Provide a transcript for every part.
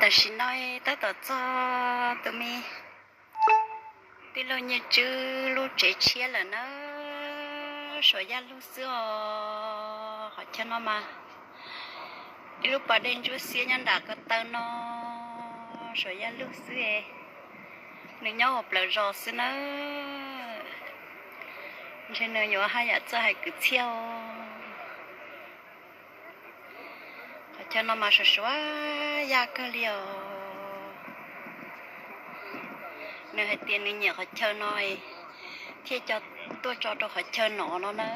Tam sim no tab tom txog tus me tij laug Nyiaj Tswb lub tsev tshiab lawm na, Suav Yaj Lug xwb os. Qhov chaw no mas ib lub pas dej ntsuab xiab nyob nram ko taw no, Suav Yaj Lug xwb, nws nyob hauv plawv zos xwb nawb. Ntshe nws yuav haj yam txawj hais kwv txhiaj os. Qhov chaw no mas Suav Suav Yaj kawg li os. Nws hais tias nws nyiam qhov chaw no thiaj coj tuaj tso rau qhov chaw no no na.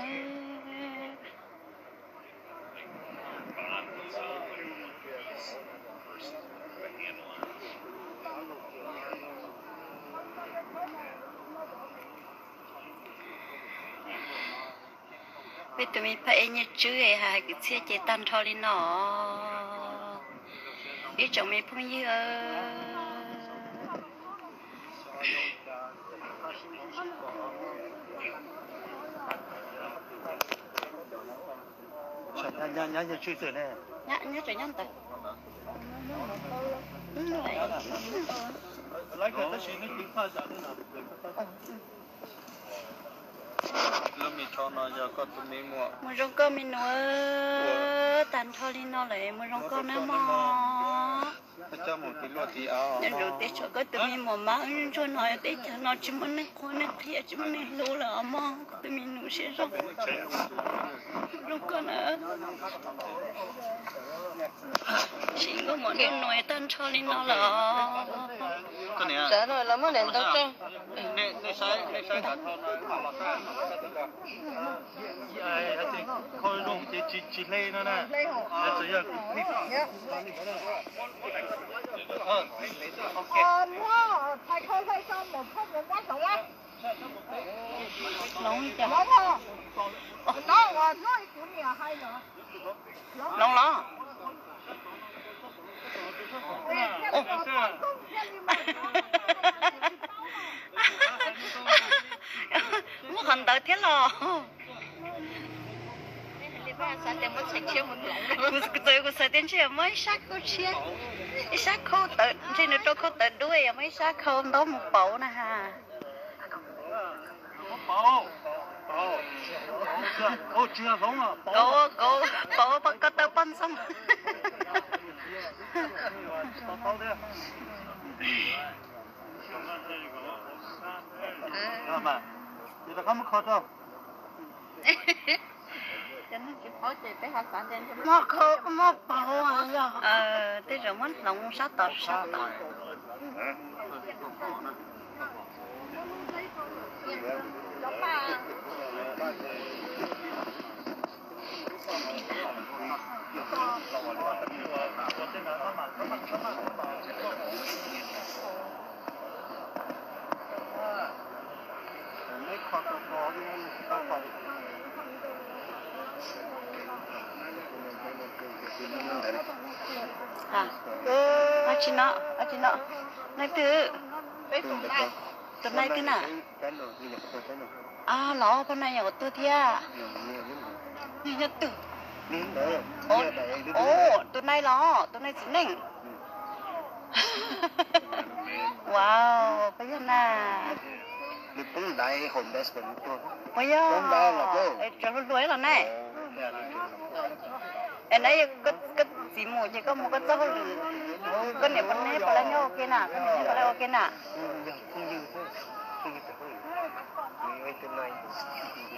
Peb tus me phaj ej Nyiaj Tswb hais kwv txhiaj ces tag nrho li no. Ib tsoom me phooj ywg, nyob tseem nyob ntawd. Mus zoo koj me nus, tag nrho li no lawm mus zoo koj nawb mog. Nyob zoo teb chaws koj tus me muam mab ntsuag no, teb chaws no tsis muaj neeg qhuas neeg qhia tsis muaj neeg hlub lawm os mog, koj tus me nus siab zoo. Zoo koj na. Sim nkauj muam nraug nus tag nrho li no lawm os. Txawm no lawv muab niam ntau tso. Kho zoo ces tsis hle no na. Hloov li cas? Hloov los? Muaj qhov ntawd thiab los? Kuv txawm kuv xav tias ntshe muaj ib sab khau tshiab, ib sab khau tawv, ntshe nws rau khau tawv dub, muaj ib sab khau ntaub mus pauv na ha. Kauv, kauv, pauv ko taw poj ntxoog. Muab pauv, tej zaum muab hloov sab tod sab tod. Tsis no, tsis no. Leej twg? Tus nai twg na? Los poj nai yog ua tuag thiab. Nyob twg? Tus nai los, tus nai txiv neej. Wow, peb yog na. Puas yog? Tsuas hluas hluas los ne. Es na, koj txiv mus ces koj mus koj txoj hauj lwm, koj niam puas neb puas laj nyob ua ke na, koj niam neb puas laj ua ke na?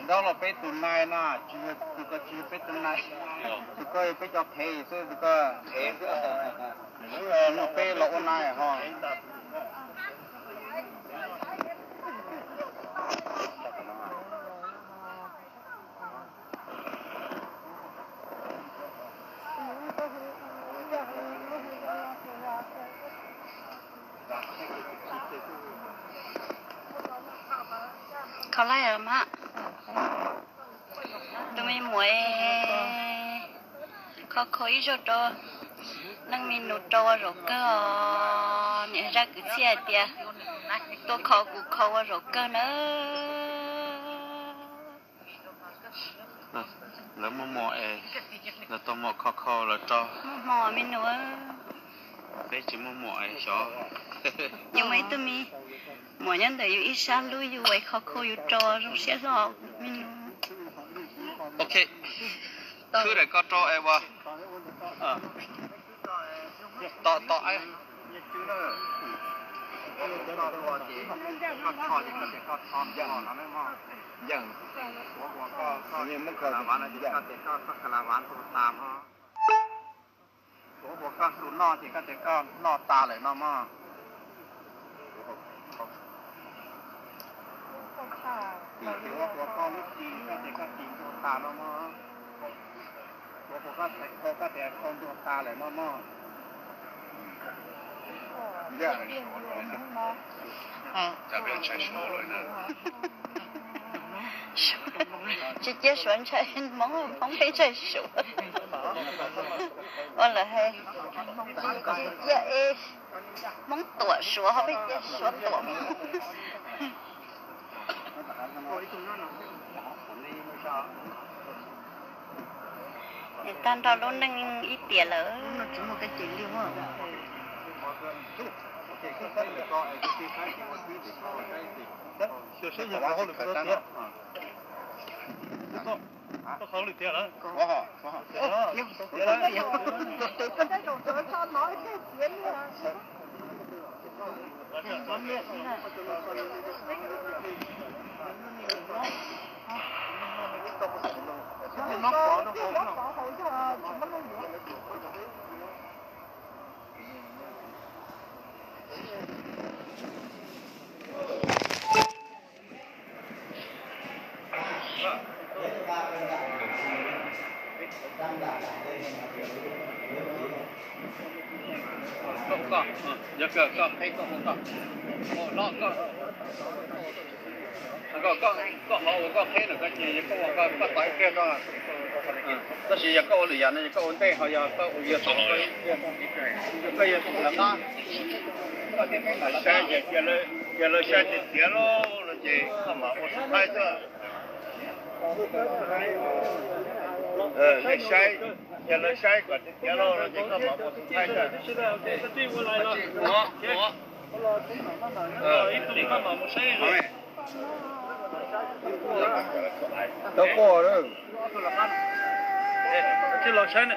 Ntaub los peb tus nai na, tsis yog, tsis yog peb tus nai, tus koj yog peb cov phem xwb, tus koj phem xwb. Peb los ua nai ho. Kho laij mas. Tus me muam, kho kho ib zaug rau leej me nus rau ua zaum kawg os. Niam zaj kwv txhiaj hais tias tuaj kho kuv kho ua zaum kawg nawb. Lawv muaj muam es, lawv tau muam kho kho lawv rau. Muaj hmo me nus. Peb tsis muaj muam xyov. Yus muaj ib tug me muam nyob ntawm yus ib sab lub, yus ua qhov kho yus rau zoo siab hlo. Ok, khwb daim ko rau es ua, tom tom, yeej, koj tus noj ces koj tias koj noj tas lawm no mog. Ua ua koj lub ci, koj tias koj ci ntuag tas no mog. Ua ua koj thaiv khau, koj tias khau ntuag tas lawm no mog. Tsis cia Suav ntshai Hmoob, Hmoob pheej ntshai Suav. Ua lawm hais, tsis cia es Hmoob tuam Suav, ho pheej cia Suav tuam Hmoob. Tag nrho lub neej ib tiam lawm. Koj, koj, yog koj qheb koj, koj, koj, koj hov uas koj qheb no koj ces yog koj ua koj tos ib pliag no. Tab sis yog koj ua lwm yam no yog koj ua ntej, ho yog koj ua yog tau koj ib pliag, koj yog tus lam qab. Saib ces cia lawv saib tias tiav lauj no ces koj mam ua subscribe xwb. Nej saib, cia lawv saib kom tiav tiav lauj no ces koj mam ua subscribe xwb. Ua, ua. Tau quaj lawm. Tsis los saib na.